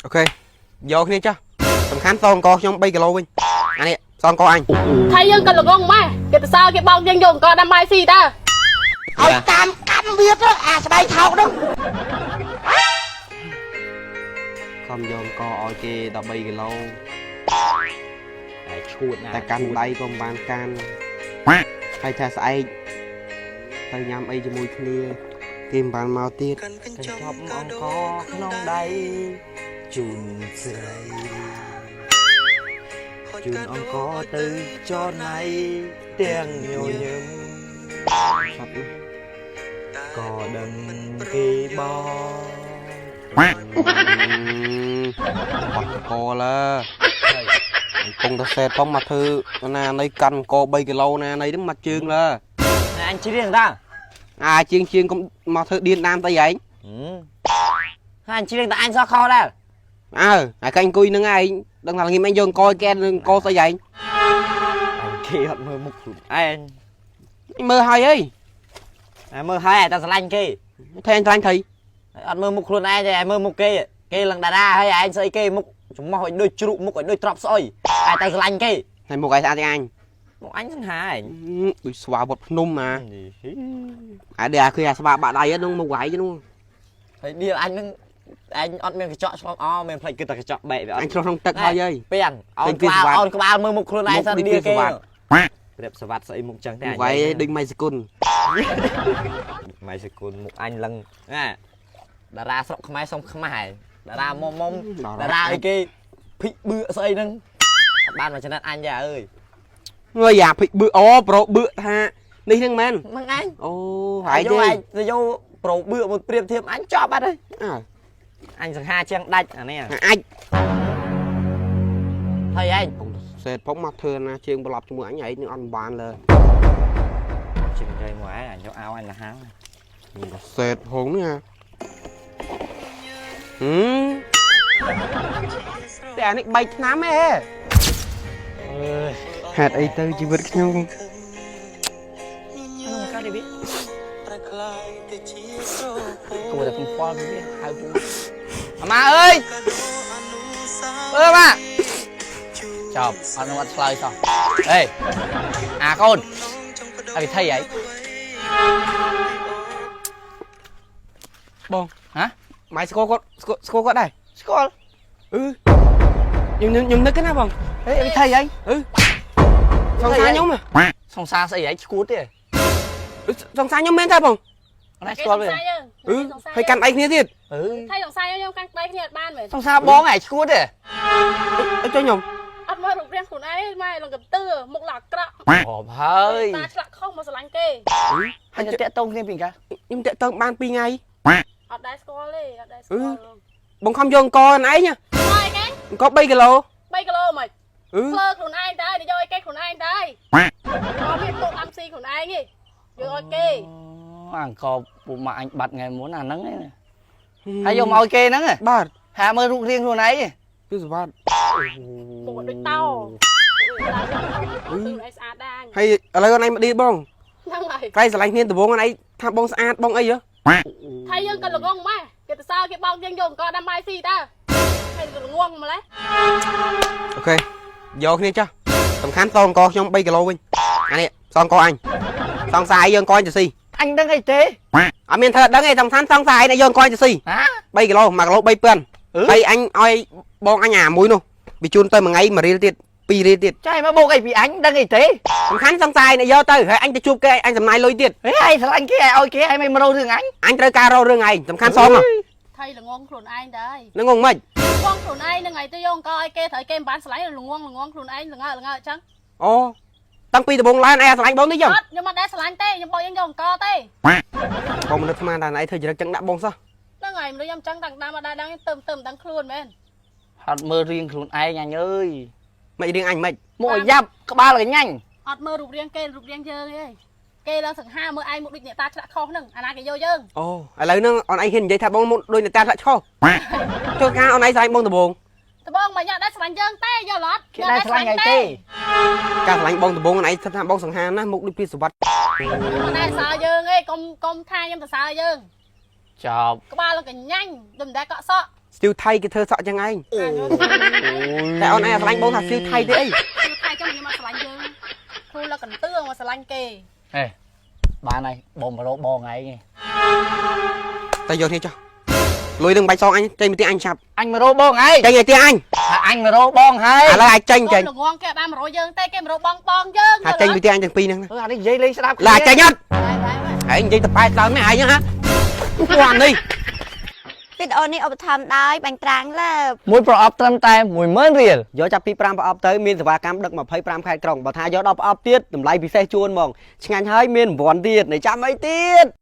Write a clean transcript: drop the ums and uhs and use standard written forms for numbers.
OK យកគ្នាចាស់សំខាន់សងកខ្ញុំ3គីឡូវិញអានេះសងកអញ ថៃយើងក៏ល្ងងម៉េះគេទៅសើគេបោកយើងយកអង្គដាំបាយស៊ីតើ ឲ្យតាមកម្មវាទៅអាស្បែកថោកហ្នឹង ខំយកកឲ្យគេ13គីឡូ តែឈួតណា តែកាន់ដៃក៏មិនបានកាន់ហើយថាស្អែកទៅញ៉ាំអីជាមួយគ្នាគេមិនបានមកទៀត កញ្ចប់អង្គក្នុងដៃជូនស្រីជូនអង្គទៅចរណៃទាំងញញឹម សត្វណា ក៏ដឹងគេបោ បាត់កលើកំពុងតែសេតផងមកធ្វើណានៃកាន់ក3គីឡូណានៃហ្នឹងមកជើងលើ អញច្រៀងតា អាជាងជាងកុំមកធ្វើឌៀនដាមទៅឯង ហើយអញច្រៀងតែអញសោះខោដែរ អើហើយកែអង្គុយនឹងឯងដឹងថាល្ងាចមិញយកអង្គឲ្យកែនឹងអង្គស្អីឯង អញគេអត់មើលមុខខ្លួនឯង មើលហើយអី តែមើលហើយតែស្រឡាញ់គេ ថែអញត្រាញ់ថៃ អត់មើលមុខខ្លួនឯងទេឯងមើលមុខគេគេឡើងតារាហើយឯងស្អីគេមុខច្រមុះឲ្យដូចជ្រូកមុខឲ្យដូចត្រប់ស្អុយឯងតែស្រឡាញ់គេ ហើយមុខឯងស្អាតទេអញ មុខអញសង្ហាឯង ដូចស្វាវត្តភ្នំអាអានេះអាឃើញអាស្វាបាក់ដៃហ្នឹងមុខឯងហ្នឹង ហើយដៀលអញហ្នឹងឯងអត់មានកញ្ចក់ឆ្លងអមានផ្លេចគឺតែកញ្ចក់បែកវាអត់ អញឆ្លោះក្នុងទឹកហើយអី ពាំងអូនក្បាលអូនក្បាលមើលមុខខ្លួនឯងសិនដៀលគេប្រៀបសវັດស្អីមុខចឹងទេ មុខឯងដូចម៉ៃសគុណ ម៉ៃសគុណមុខអញលឹងណាតារាស្រុកខ្មែរសុំខ្មែរតារាមុំមុំតារាអីគេភិកបឿស្អីហ្នឹងអត់បានមកចំណិតអញទេអើយ មើលយ៉ាភិកបឺអូប្រូបឺថានេះហ្នឹងមែន ហ្នឹងឯង អូហើយ យក ទេ ឯងទៅយកប្រូបឿមកប្រៀបធៀបអញចប់បាត់ហើយ អើ អញសង្ហាជាងដាច់អានេះ អាច ហើយឯង សេតផងមកធ្វើណាជើងប្រឡប់ជាមួយអញឯងនឹងអត់បានលើ ជិះទៅមកឯងអញយកអោអញលះហាង សេតផងនេះហឹមតែអានេះបែកឆ្នាំហ៎ អើយ ហេតុអីទៅជីវិតខ្ញុំ អានោះកើតទេវាគួរតែខ្ញុំប៉ល់វាហៅពូអាម៉ាអើយអើម៉ាចប់អត់នឹងអត់ឆ្លើយសោះអេអាកូនអីថៃអី បង ហ៎ ម៉ែស្គាល់គាត់ស្គាល់ស្គាល់គាត់ដែរ ស្គាល់ អឺខ្ញុំខ្ញុំនឹកណាបង ហេអីថៃអី អឺសង្សារខ្ញុំហ៎ សង្សារស្អីអីឈួតទេ សង្សារខ្ញុំមែនទេបង អត់ស្គាល់ទេ យើង អឺហើយកាន់ដៃគ្នាទៀត អឺ ថៃសង្ស័យយើងកាន់ដៃគ្នាអត់បានមែន សង្សារបងឯងឈួតទេ អីចុះខ្ញុំ អត់មើលរូបរាងខ្លួនឯងម៉ែលងកន្ទឿមុខឡាក្រក់ អបហើយ តាឆ្លាក់ខុសមកស្រឡាញ់គេ ហើយតាក់តងគ្នាពីកា ខ្ញុំតាក់តងបាន2ថ្ងៃ អត់ដែរស្គាល់ទេអត់ដែរស្គាល់ បងខំយកអង្គឯង ម៉ែគេ អង្គ3គីឡូ 3គីឡូមិន អឺ ភ្លើខ្លួនឯងតើយកឲ្យគេខ្លួនឯងតើអត់មានទុកដាំស៊ីខ្លួនឯងទេយកឲ្យគេ អង្គពុកម៉ាក់អញបាត់ថ្ងៃមុនអាហ្នឹងឯងហើយយកមកឲ្យគេហ្នឹង បាទ ហាមើលរូបរាងខ្លួនឯង គឺសវត្ត មុខដូចតោខ្លួនឯងស្អាតដែរ ហើយឥឡូវអូនឯងមកឌីបង ហ្នឹងហើយ ក្រៃស្រឡាញ់គ្នាដំបងអូនឯងថាបងស្អាតបងអីហ៎ ថៃយើងក៏ល្ងងម៉េះគេទៅសើគេបោកយើងយកអង្គដាំបាយស៊ីតើហើយល្ងងម្ល៉េះ OK យកគ្នាចាស់សំខាន់សងអង្គខ្ញុំ3គីឡូវិញអានេះសងអង្គអញសងសាយយកអង្គអញទៅស៊ី អញដឹងអីទេ អត់មានធ្វើដឹងទេសំខាន់សងសាយយកអង្គអញទៅស៊ី ហ៎ 3គីឡូ1គីឡូ3000ហើយអញឲ្យបងអញអាមួយនោះវាជូនទៅមួយថ្ងៃ1រៀលទៀត2រៀលទៀត ចៃមកបោកអីពីអញដឹងអីទេ សំខាន់សង្សារអ្នកយកទៅហើយអញទៅជួបគេអញចំណាយលុយទៀត ហេឯងស្រឡាញ់គេឯងឲ្យគេឯងមិនមករករឿងអញ អញត្រូវការរករឿងឯងសំខាន់សម ថៃល្ងងខ្លួនឯងតើ នឹងងងមិន ងងខ្លួនឯងហ្នឹងហើយទៅយកអង្គឲ្យគេត្រូវគេមិនបានស្រឡាញ់ល្ងងល្ងងខ្លួនឯងល្ងើល្ងើអញ្ចឹង អូតាំងពីដំបូងឡើងឯងស្រឡាញ់បងនេះចឹង អត់ខ្ញុំអត់ដែលស្រឡាញ់ទេខ្ញុំបោកយើងយកអង្គទេ បងមិននឹកស្មានថាឯងធ្វើចរិតចឹងដាក់បងសោះ ហ្នឹងហើយមនុស្សខ្ញុំអញ្ចឹងតាំងដើមអត់ដែលដឹងទៅទៅមិនដឹងខ្លួនមែន អត់មើលរាងខ្លួនឯងអញអើយ មិនរៀងអញមិន មកឲ្យយ៉ាប់ក្បាលកញ្ញាញ់ អត់មើលរូបរាងគេរូបរាងយើងទេគេឡើងសង្ហាមើលឯងមុខដូចអ្នកតាឆ្លាក់ខុសហ្នឹងអាណាគេយកយើង អូឥឡូវហ្នឹងអូនឯងហ៊ាននិយាយថាបងមុនដូចអ្នកតាឆ្លាក់ឆោចូលការអូនឯងស្រឡាញ់បងដំបូង ត្បងមកយកដែរស្រឡាញ់យើងទេយល់អត់ គេដែរស្រឡាញ់ឯងទេ ការស្រឡាញ់បងដំបូងអូនឯងថាបងសង្ហាណាមុខដូចពីសវត្ត ខ្ញុំមិនដែរសើយើងទេកុំកុំថាខ្ញុំទៅសើយើង ចប់ ក្បាលលោកកញ្ញាញ់ដូចមិនដែលកក់សក់ ស្ទីវថៃគេធ្វើសក់ចឹងឯងតែអូនឯងស្រឡាញ់បងថាស្ទីវថៃទេអី គឺថៃចឹងខ្ញុំអត់ស្រឡាញ់យើងខ្លួនលកន្ទឿងមកស្រឡាញ់គេ ហេបានហើយបងមករកបងឯងឯង តែយកគ្នាចុះលុយនឹងបាច់សងអញចេញពីផ្ទះអញឆាប់ អញមករកបងឯង ចេញឲ្យផ្ទះអញ ថាអញមករកបងហើយ ឥឡូវអាចចេញចេញ ល្ងងគេអត់បានមករកយើងទេគេមករកបងបងយើង ថាចេញពីផ្ទះអញទាំងពីរហ្នឹងណា អឺអានេះនិយាយលេងស្ដាប់ ឡាចេញអត់ បាយបាយបាយ ឯងនិយាយតប៉ែតឡើងនេះឯងហ្នឹងហ่ะគាត់នេះ វីដេអូនេះឧបត្ថម្ភដោយបាញ់ត្រាងលើប មួយប្រអប់ត្រឹមតែ10000រៀល យកចាប់ពី5ប្រអប់ទៅមានសេវាកម្មដឹក25ខេត្តក្រុងបើថាយក10ប្រអប់ទៀតតម្លៃពិសេសជួនហ្មងឆ្ងាញ់ហើយមានរង្វាន់ទៀតនៅចាំអីទៀត។